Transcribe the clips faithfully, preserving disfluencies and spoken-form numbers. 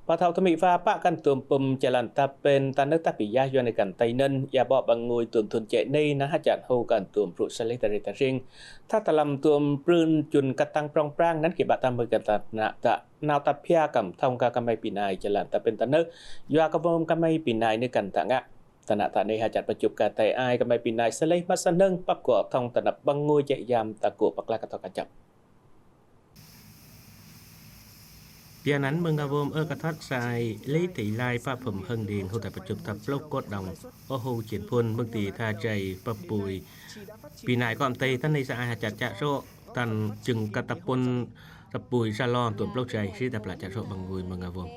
Pă thŏ ta mĭ va pă kăn tuôm pŭm jơlan ta pên ta nơ̆ ta pĭ ya yua nơ̆ kăn tay nơ̆n, ya bŏ băng ngui tuôm thŭn jĕ nây nă ha jan hô kăn tuôm prŭ sa lĕ ta rê ta rêng. Tha ta lăm tuôm prưn jŭn kăt tăng prŏng prang năn kĭ bă ta mưh kăn ta nă ta nao ta phia kăm thŏng ka kơmei pĭ nai jơlan ta pên ta nơ̆, yua ka vơm kơmei pĭ nai nơ̆ kăn ta ngă. Ta nă ta nây ha jan pă jŭp ka tay ai kơmei pĭ nai sa lĕ mă sa nơ̆ng pă kuă thŏng ta nă băng ngui jĕ yam ta kuă pă kla kơ thŏ kă jăp. Pia năn mơ̆ng a vơm ơ kơ thŏt sa ai lĕ thĭ lai pă phŭm hơng đing hô ta pă jŭp ta plŏk kôt đŏng. Ơ hô jên phŭn mơ̆ng ti tha jay pă pui. Pĭ nai kŏm tê tăn nây sa ai ha jan jan sô tăn jâng kăt ta pŭn ta pui sa lon tuôm plŏk jay si ta pla jan sô băng ngui mơ̆ng a vơm.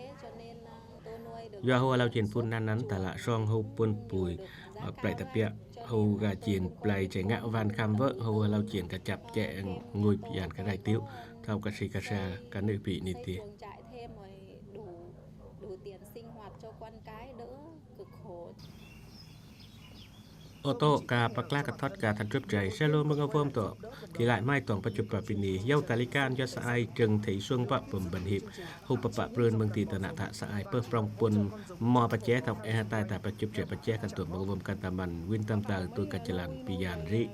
Yua hô a lâo jên phŭn năn năn ta lă song hô pŭn pui, ơ, play ta piă, hô ga jên play jay ngă van khăm vơ̆, hô a lâo jên kơ jăp jĕ ngui yan kơ rai tiŭ, thâo kơ si kơ sa kơ nơ̆ pĭ nê ti. Ô tô ka pă kla kơ thŏt ka thăn jŭp jay, sa lô mơ̆ng a vơm tŏ. Kĭ lai mai tŏng pă jŭp pă pĭ nai, yau ta lĕ kăn yua sa ai jâng thê suông pă pŭm bơ̆n hip. Hô pă pă prưn mơ̆ng ti ta nă ta sa ai pơh prŏng pŭn mŏ pă jĕ thŏng e ha tai ta pă jŭp jay pă jĕ kăn tuôm mơ̆ng a vơm kăn ta măn win tăm tơ tui kơ jơlan pĭ yan rĭ.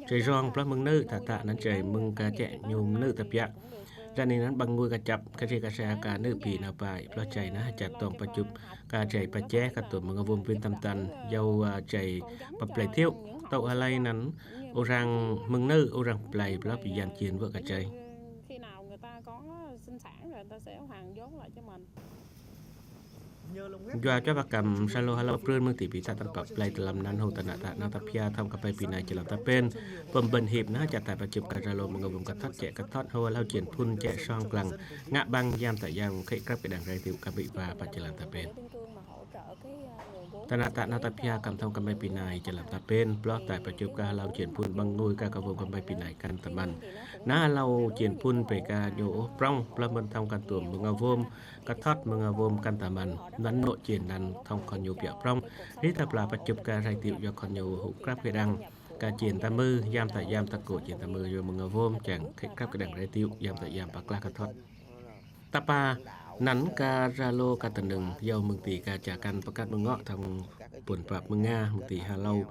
Jay rong plŏh mơ̆ng nơ̆ ta ta năn jay mơ̆ng ka jĕ nhôm nơ̆ ta piă. Jan nây năn băng ngui kơ jăp kơ si kơ sa kơ nơ̆ pĭ nă pai plŏh jay nă ha jan tŏng pă jŭp kơ jay pă jĕ kăn tuôm mơ̆ng a vơm win tăm tăn yau, ơ, jay pă play tiŭ. Tŏ ha lei năn ôrang mơ̆ng nơ̆ ôrang play plŏh pĭ yan jên vơ̆ kơ jay. Yua jua pă kăm sa lô ha lâo prưn mơ̆ng ti pĭ ta tăn pă play ta lăm năn hô ta nă ta nă ta phia thŏng kơmei pĭ nai jơlan ta pên. Pŭm bơ̆n hip nă ha jan ta pă jŭp kơ sa lô mơ̆ng a vơm kơ thŏt jĕ kơ thŏt hô a lâo jên phŭn jĕ song klang. Ngă băng yam ta yam khĕ krăp kơ đang rai tiŭ kơ mĭ va pă jơlan ta pên. Ta nă ta nă ta phia kăm thŏng kơmei pĭ nai jơlan ta pên, plŏh ta pă jŭp kơ a lâo jên phŭn băng ngui kơ ka vơm kơmei pĭ nai kăn ta măn. Nă a lâo jên phŭn pe kơ ñu ôh prŏng, plŏh mơ̆n thŏng kăn tuôm mơ̆ng a vơm, kơ thŏt mơ̆ng a vơm kăn ta măn, năn nô̆ jên năn thŏng kăn ñu piă prŏng. Rĭ ta pla pă jŭp kơ rai tiŭ yua kăn ñu hŭ krăp kơ đang, kơ jên ta mưh, yam ta yam ta kô̆ jên ta mưh yua mơ̆ng a vơm, jang khĕ krăp kơ đang rai tiŭ, yam ta yam pă kla kơ thŏt. Ta pă năn kơ sa lô kơ ta nơ̆ng yau mơ̆ng ti kơ ja kăn pơkăt mơ̆ng ngŏ thŏng pŭn pap mơ̆ng nga mơ̆ng ti ha lâo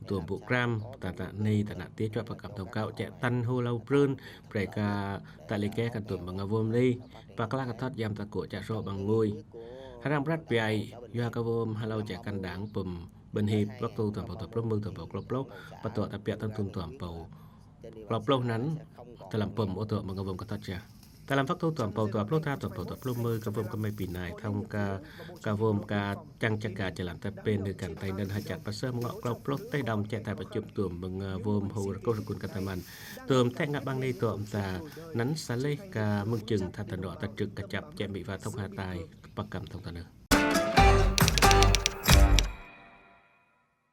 tuôm bu kram ta ta nây ta nă ti jua pă kăm thŏng kâo jĕ tăn hô lâo prưn, pre kơ ta lĕ kĕ kăn tuôm mơ̆ng a vơm nây, pă kla kơ thŏt yam ta kô̆ ja sô băng ngui. Hơrăm brăt piai, yua kơ vơm ha lâo ja kăn đang pŭm bơ̆n hip, wăk tu tuôm pâu tuôm plŏh mưh tuôm pâu klâo plŏh, pă tŏ ta piă tăn thŭn tuôm pâu klâo plŏh năn, ta lăm pŭm ô tô mơ̆ng a vơm kơ thŏt ja. Ta lăm wăk tu tuôm pâu tuôm plŏh tha tuôm pâu tuôm plŏh mưh kơ vơm kơmei pĭ nai thŏng kơ, kơ vơm kơ jang jang kơ jơlan ta pên nơ̆ kăn tay năn ha jan pă sơm ngŏ klâo plŏh tê đăm jĕ ta pă jŭp tuôm mơ̆ng a vơm hô rơkâu rơkun kăn ta măn. Tuôm tĕ ngă băng nây tuôm ta năn sa lĕ kơ mơ̆ng jâng tha ta nŏ ta trưk kơ jăp jĕ mĭ va thŏng ha tai pă kăm thŏng ta nơ̆.